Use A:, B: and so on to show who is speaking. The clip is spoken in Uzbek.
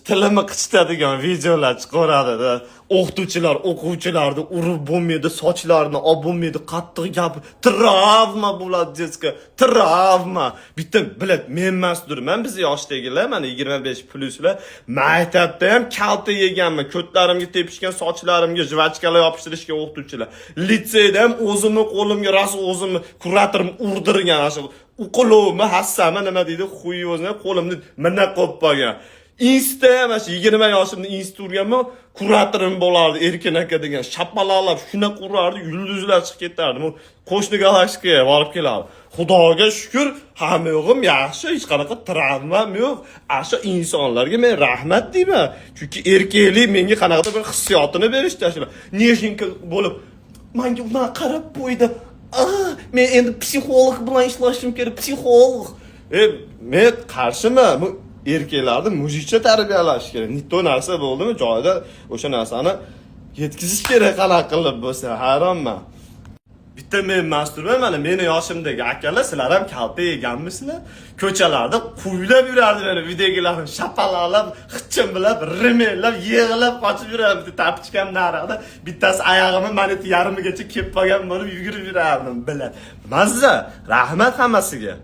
A: Tilimni qichitadigan videolar chiqaveradi. O'qituvchilar o'quvchilarni urib bo'lmaydi, sochlarini olib bo'lmaydi, qattiq gap, travma bo'ladi, детская travma. Bitta, блядь, men emasdirman, bizni yoshdagilar, mana 25 plyuslar maktabda ham kalta yeganman, ko'tlarimga tepishgan, sochlarimga жвачка lar yopishtirishgan o'qituvchilar. Litseyda ham o'zimni qo'limga rosa o'zimni kuratorim urdirgan, ana shu uqulovmi, hassami, nima deydi, xuy o'zini qo'limni mina qo'yib qo'ygan. Insta ham, mana shu 20 yoshimda insta urganman, kuratorim bo'lardi Erkin aka degan, shapaloqlab shunaqa urardi, yulduzlar chiqib ketardi. Bu qo'shni galaktikaga borib kelardi. Xudoga shukur, hamma yo'g'im yaxshi, hech qanaqa travmam yo'q. Ana shu insonlarga men rahmat deyman, chunki erkaklik menga qanaqadir bir hissiyotini berishdi. Shular неженка bo'lib manga unaqa qarab qo'ydi. "Ah, men endi psixolog bilan ishlashim kerak, psixolog." E, men qarshiman, bu erkaklarni мужик cha tarbiyalash kerak. Не то narsa bo'ldimi, joyida o'sha narsani yetkazish kerak, qanaqa qilib bo'lsa. Hayronman. Bitta men emasdirman, mana meni yoshimdagi akalar, sizlar ham kalta yeganmisizlar? Ko'chalarda quylab yurardi meni uydagilarim, shapaloqlab, xitchim bilan ремень lab, yig'lab qochib yurardim. Bitta тапочка m narida, bittasi oyog'imni mana yarmigacha kelib qolgan bo'lib yugurib yurardim, biladi. Mazza, rahmat hammasiga.